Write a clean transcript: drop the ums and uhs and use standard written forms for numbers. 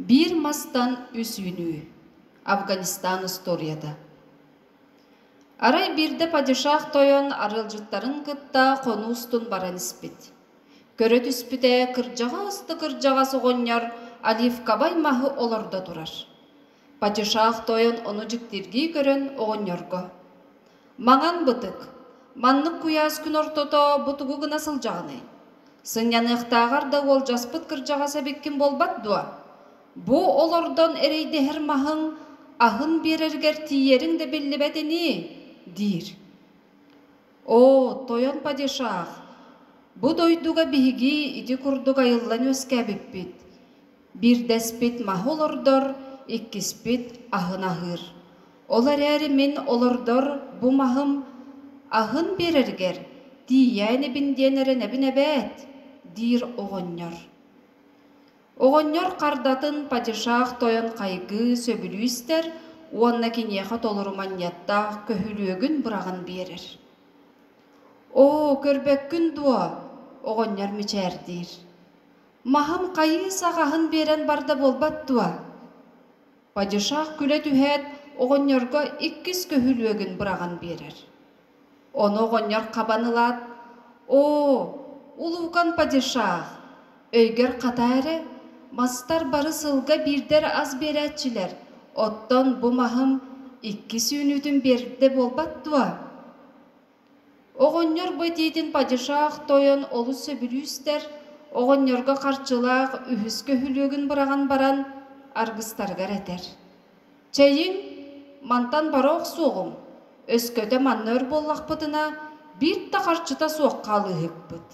Биир мастан үс үүнүү. Афганистан устуоруйата. Арай биирдэ падишах тойон арыалдьыттарын кытта хонуу устун баран испит. Көрө түспүтэ кырдьаҕас да кырдьаҕас оҕонньор оливковай маһы олордо турар. Падишах тойон ону дьиктиргии көрөн оҕонньорго: «Маҥан бытык, маннык куйаас күн ортото бу тугу гына сылдьаҕыный? Сынньаныахтааҕар да уолдьаспыт кырдьаҕас эбиккин буолбат дуо? Бу олордон эрэйдэһэр маһыҥ аһын биэрэргэр тиийэриҥ да биллибэт ини» диир. «Оо, тойон падишах, бу дойдуга биһиги ити курдук айыллан үөскээбиппит. Биирдэспит маһы олордор, иккиспит аһын аһыыр. Ол эрээри мин олордор бу маһым аһын биэрэргэр тиийээн ибин диэн эрэнэбин эбээт, диир оҕонньор. Оҕонньор хардатын падишах тойон хайгыы сөбүлүү истэр уонна киниэхэ толору манньыаттаах көһүлүөгүн быраҕан биэрэр. «Оо, көрбөккүн дуо?» оҕонньор мичээрдиир. «Маһым хайыы саҕаһын биэрэн барда буолбат дуо?» Падишах күлэ түһээт, оҕонньорго иккис көһүлүөгүн быраҕан биэрэр. Ону оҕонньор хабан ылаат, «Оо, улуукан падишах, өйгөр хатаа эрэ, мастар бары сылга биирдэ эрэ ас биэрээччилэр, оттон бу маһым иккис үүнүүтүн биэрдэ буолбат дуо?» Оҕонньор бу этиитин падишах тойон олус сөбүлүү истэр, оҕонньорго харчылаах үһүс көһүлүөгүн быраҕан баран аргыстарыгар этэр: «Чэйиҥ, мантан бара охсуоҕуҥ, өскөтө манна өр буоллахпытына, биир да харчыта суох хаалыыһыкпыт».